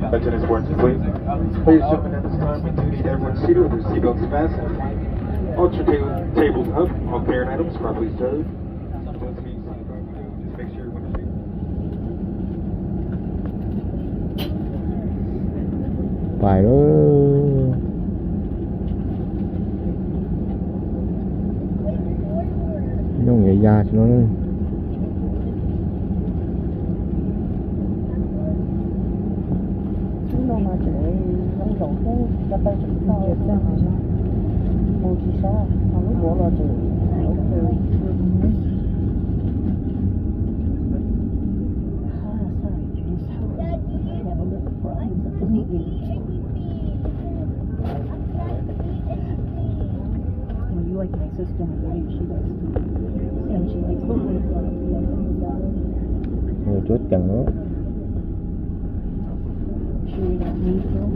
Attention, please. Ladies and gentlemen, at this time, we do need everyone seated with their seatbelts fastened. All tray- tables up, all carrying items properly stowed. Those of you seated by window, just make sure your window seat. Pais lawm. Nyooj yuav ya tsis no. Hnub no mas tseem zoo zoo xwb, ko taw tseem txog, mus tsis sab, ho lub vov los tseem ok. Mus cuab ceev lawm.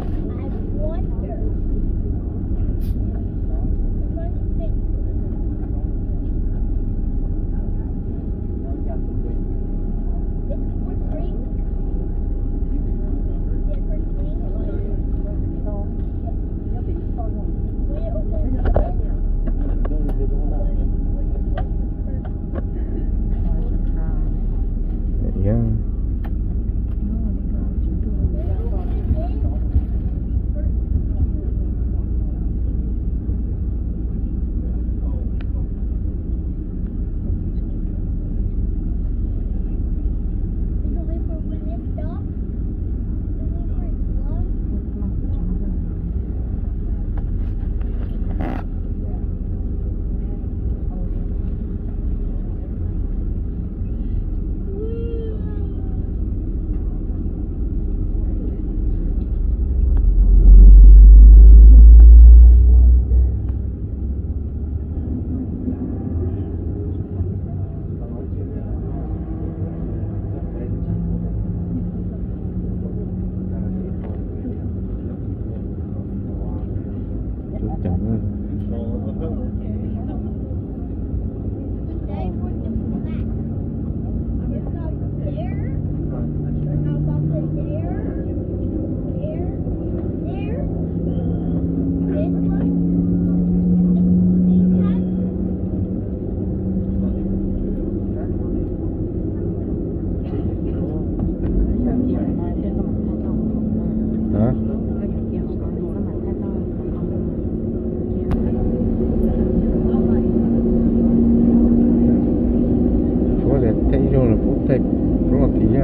Tshuav tias thaij ib zaug los pub thaij plaub los thiv na.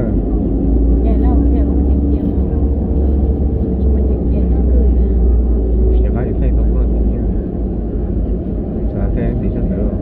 Tsis nco qab yuav thaij tau plaub los thiv na. Xav thaij ntev sab ntawd.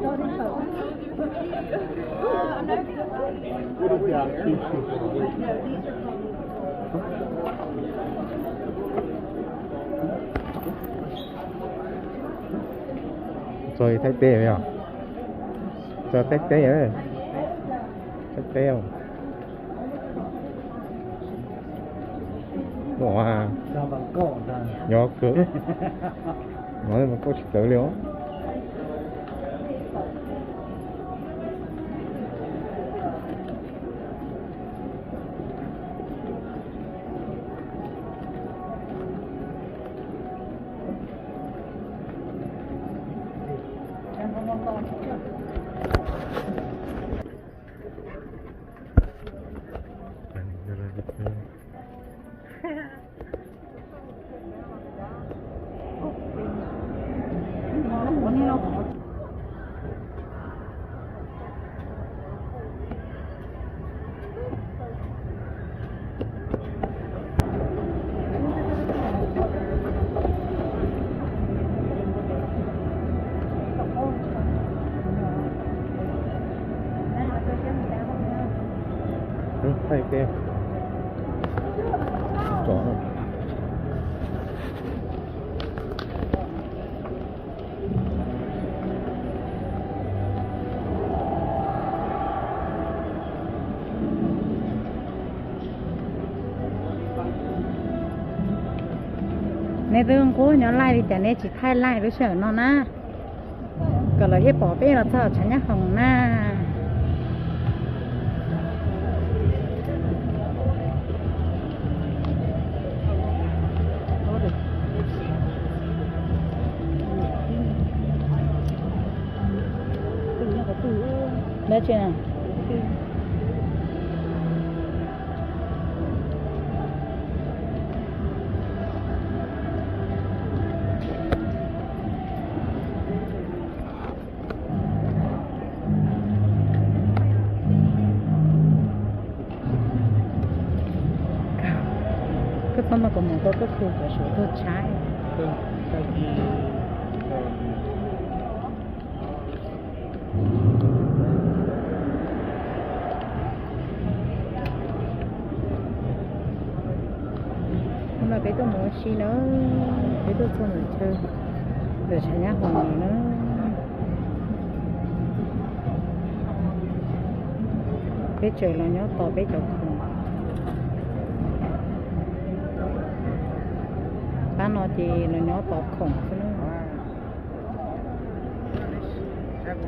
Txog Thaib teb os, txog Thaib teb, Thaib teb. Ua, nyob kawg, no mas koj tsis txawv li os. Nej twb nquag nyob laij li cas nej tsis thaij laij lub sij hawm no na, kom lawv thiaj pom peb los txog tshav nyab hoom na. Dab tsi na? Koj txhob muab kuv mus rau koj khu cov suav tuag tshaib. Hnub no peb tuaj mus ua si na, peb tuaj txog ntawm chaw, ntawm tshav nyab hoom na. Peb tseem los nyob tos peb cov khoom. Pab no ces los nyob tos khoom xwb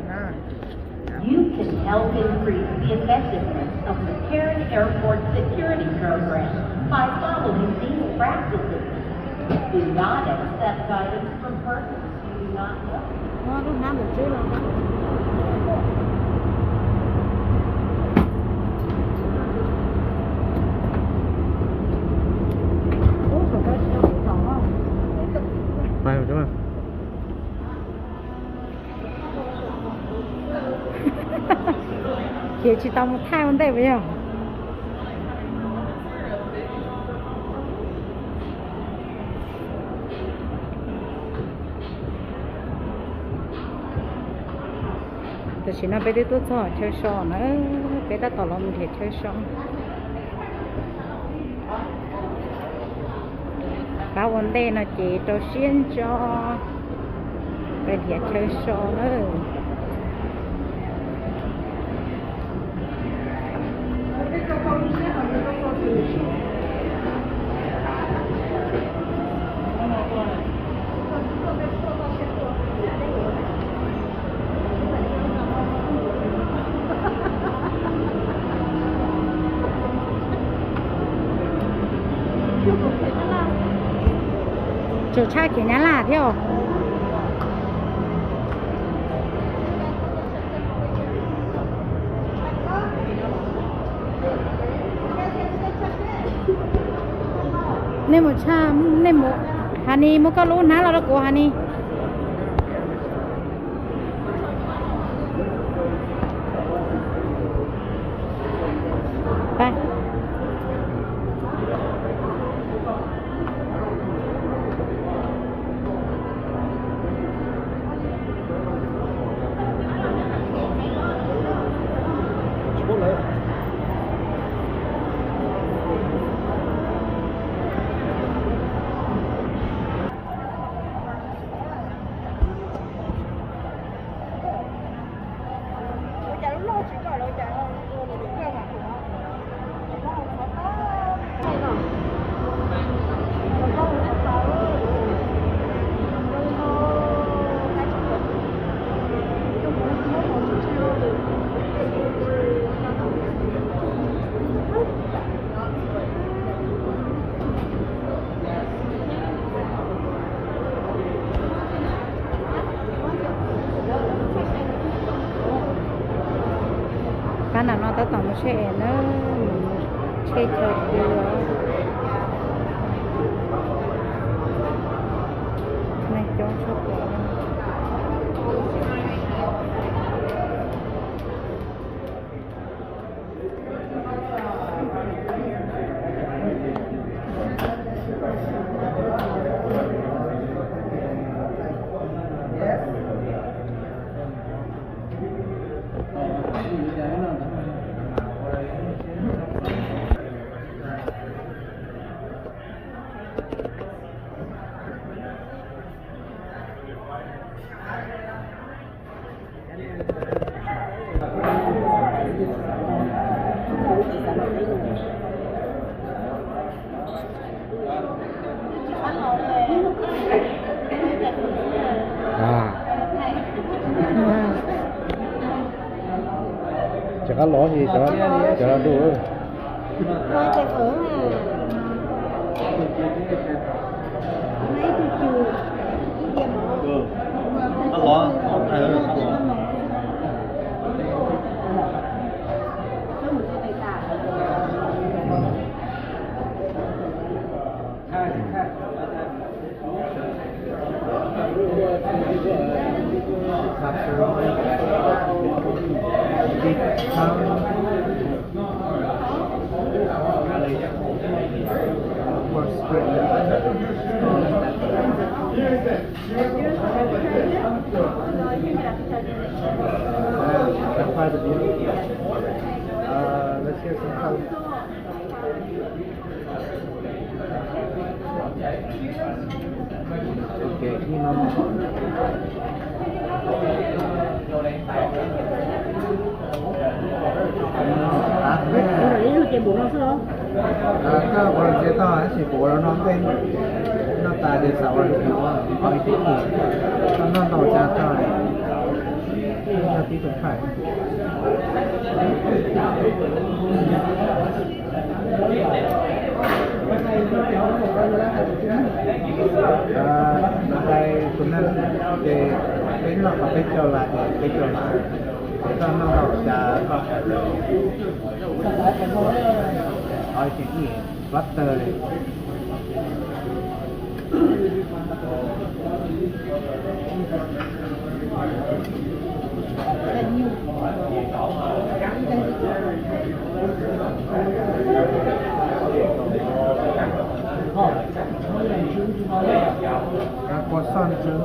na. You can help increase the effectiveness of McCarran Airport Security Program by following these practices. Do not accept items from persons you do not know. Ces tsis tau mus thaij ua ntej puas yog? Tam sim no peb twb tuaj txog chaw so na, peb tab tom los mus nrhiav chaw so. Pab ua ntej no ces rau siab ntso peb nrhiav chaw so na. Tseem tshaj kev Nyab Laj thiab os. Nej mus tshaj, nej mus Hanis, muab koj lub hnab los rau kuv Hanis. Pab nram no tab tom mus tsheb es na, mus tsheb chaw twg os. Neeg coob tshaj plaws. Cov qab los ces cov, cov los ntuj. Koj ua los ntsia tau tab sis kuv ua los no tej, noj tas ces xav ua li kuv ua, qhov ib tug koj noj ntau tsa tau, noj tib tus phaim. Hais tus neeg ces peb noj qhov peb caug las ces peb caug las, koj noj ntau cas koj, qhov ib tug ib, plaster li. Kua xoj ntsw.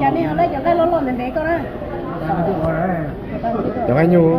Cas nej ho lawv cov nqaij loj loj ntev ntev koj na? Cov nqaij nyuj.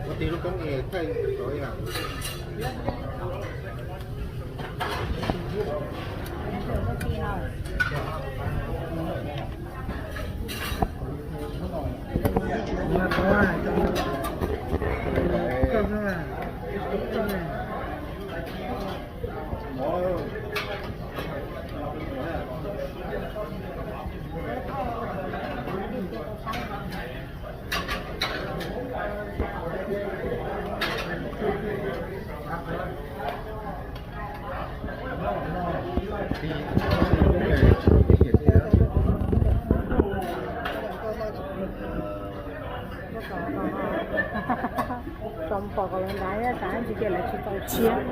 Ua tij lub koob es thaij rau yom. Tau pom kom lawv nrad xav ntsis ces lawv tsis txaus siab.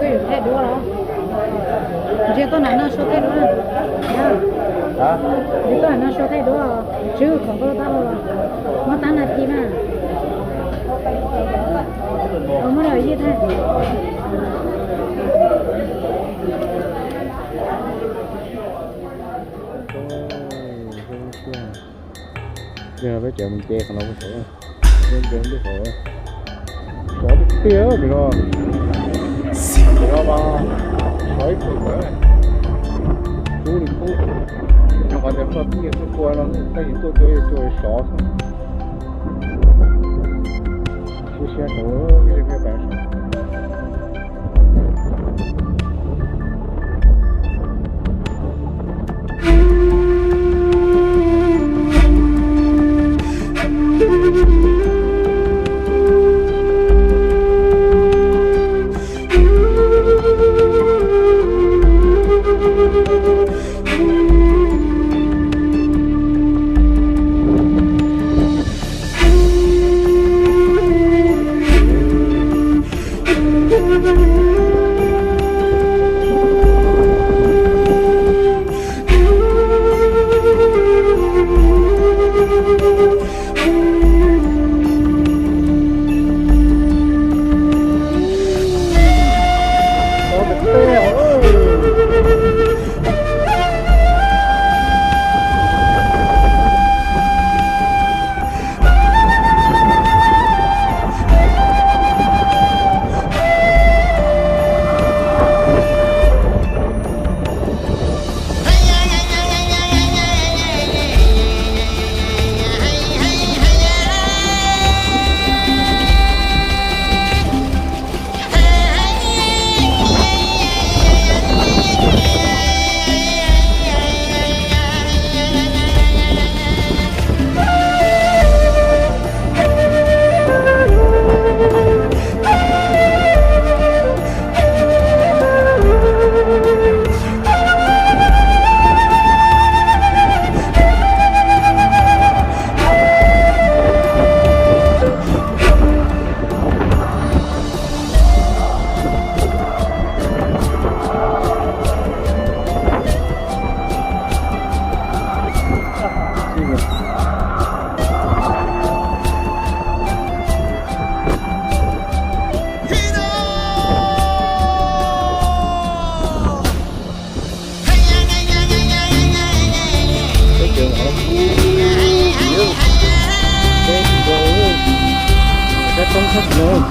Twb yuav thaij duab los? Ntsia tuaj nram no suav thaij duab na. Ntsia tuaj nram no suav thaij duab, tswv khoom koj lub tab hau los. Muab tab nas thi na. Muab lawm yij thaij. Yog no peb cov mus nce qhov no puag saud, nce nce lub qhov sov tiag tiag pem no. Pem no mas sov ib tug tawv, kub li kub. Rau qhov tias qhov no pib yog tuaj tua no, tab sis tuaj tua yog tua sov xwb. Siab siab saud, peb peb pais saud. Toob thoob lawm.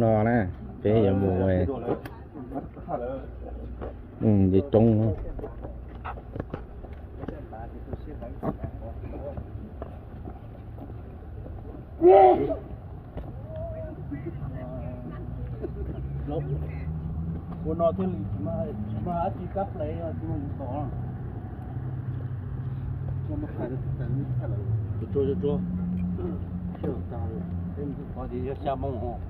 No na, peb yuav mus nce roob. Ua no thiaj li tsis muaj dab tsi kab hlais no mus tod. Tsuag tsuag tsuag. Qhov tias yog xya moo os.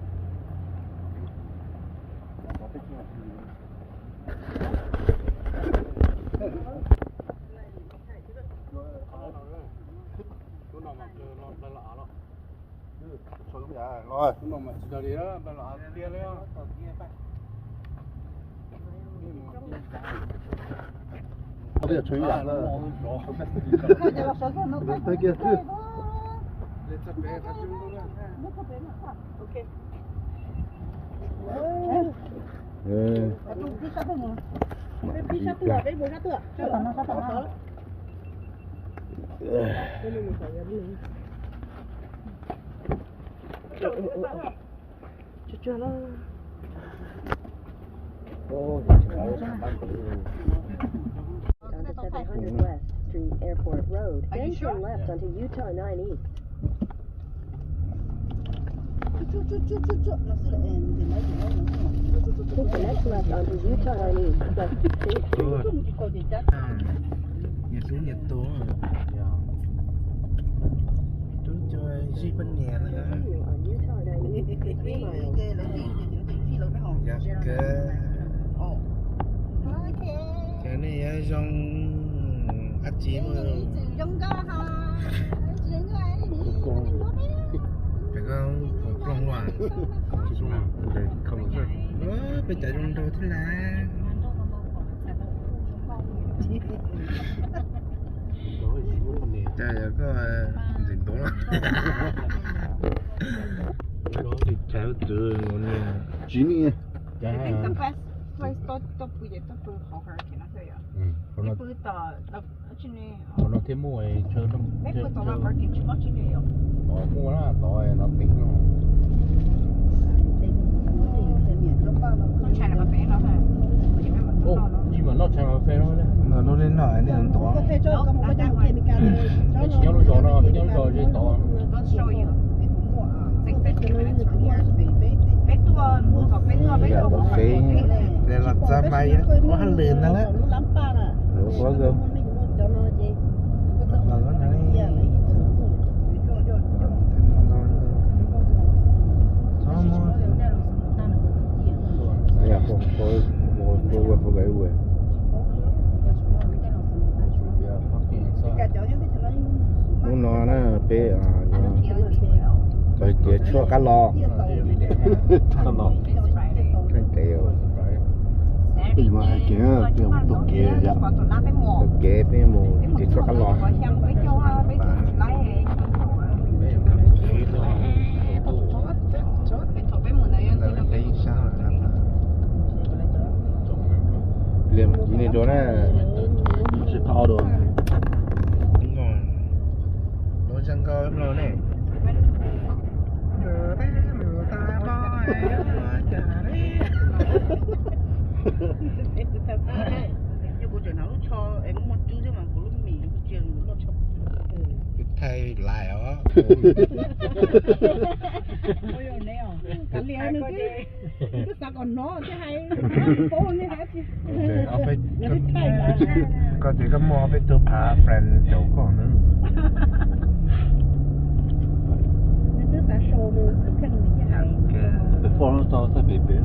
Lub no mas kawg los plaws los av los. Lub no mas tsis dog li, plaws los av tiag li. Onto seven hundred West Street, Airport Road, then turn left onto Utah nine East. Take the next left onto Utah nine East, west of State Street. Nyias hlub nyias tus. Rub cov zij poj niam na. Yog kawg. Ces nej yuav zoo dab tsi mas. Peb koj plooj ua. Peb cov zoo nraug thiab na. Cas yog koj ntxim ntuv los. Tswv niag. Qhov no thiaj muaj chaw, muaj na, tod no teev no. Yij mam noj tshais cà phê no. Lub neej no nej ntov. Peb tsis nyob lub zos no, peb nyob lub zos ze tod. Peb tuaj, peb tuaj, peb tuaj, peb tuaj. Los txog mas yog ua hauj lwm ntag lawm. Hnub no na peb txog kev tshuaj qab los. Peb mus hais kev, peb mus taug kev, taug kev peb mus kev tshuaj qab los. Liam mus tiv ne dua na. Tsis tau dua. Lub zaj nkauj no ne. Yog kuv tseem hnav lub tsho es muaj muaj cub thiab mas kuv lub mis kuv tsia loj tshaj. Thaij lais os. Kav liam nws twb xav kom hnov thiab hais paub nws hais tsis. Koj tias koj muaj ob peb tug phav friend caum koj na. Nws twb xav show nws tus kheej nws thiaj hais. Peb pom no tau txaj pem pem.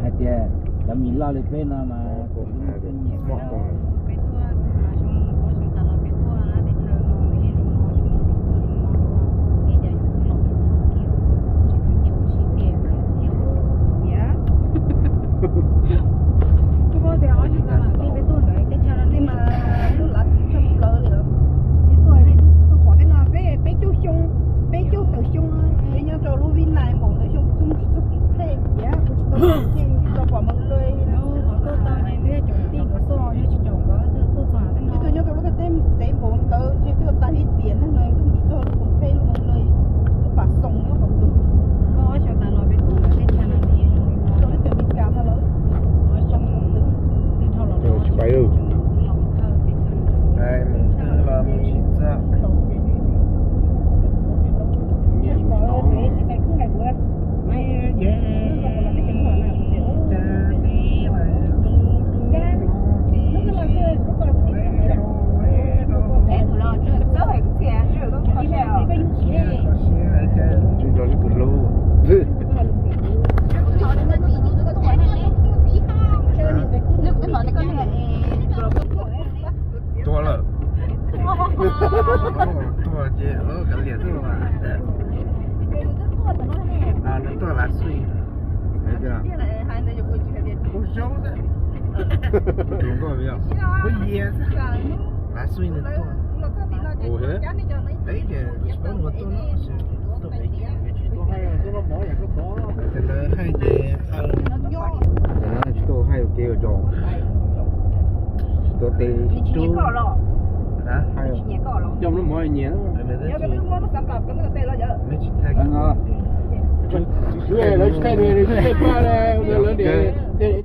Hais tias cov mis loj li peb no mas kuv nyiam. Kuv paub tias ob xyoo tas los tij peb tuaj ntawd teb chaws no nej mas lub lav twm tshaj plaws li. Peb tuaj, nej twb tuaj pom tej no peb peb caug xyoo, peb caug tawm xyoo no, peb nyob rau lub Vib Nais npaum ntawd xyoo kuv twb mus tsis txog Koos Thej thiab, kuv tsis tau Koos Thej twb tau pom Moos Lej li. Peb tuaj nyob rau lub teb npaum ntawd ntshe twb tag ib tiam neej no twb mus tsis txog lub Koos Thej lub Moos Lej, lub Pas Xoos nyob qhov twg. Tsis paub. Tuag lawm. Tuag ces kav liam tuaj. Nws tuaj lav xwj. Kuv zaub xwb. Kuv yias xwb. Lav xwj nws tuaj. Ua ces tsis paub nws tuaj no. Ces lawv hais ces tsis tau hais ua ke ua tso. Tsis tau tes tsis tub. Coj lub mov nyiam. Lawv tsis thaij, lawv tsis thaij,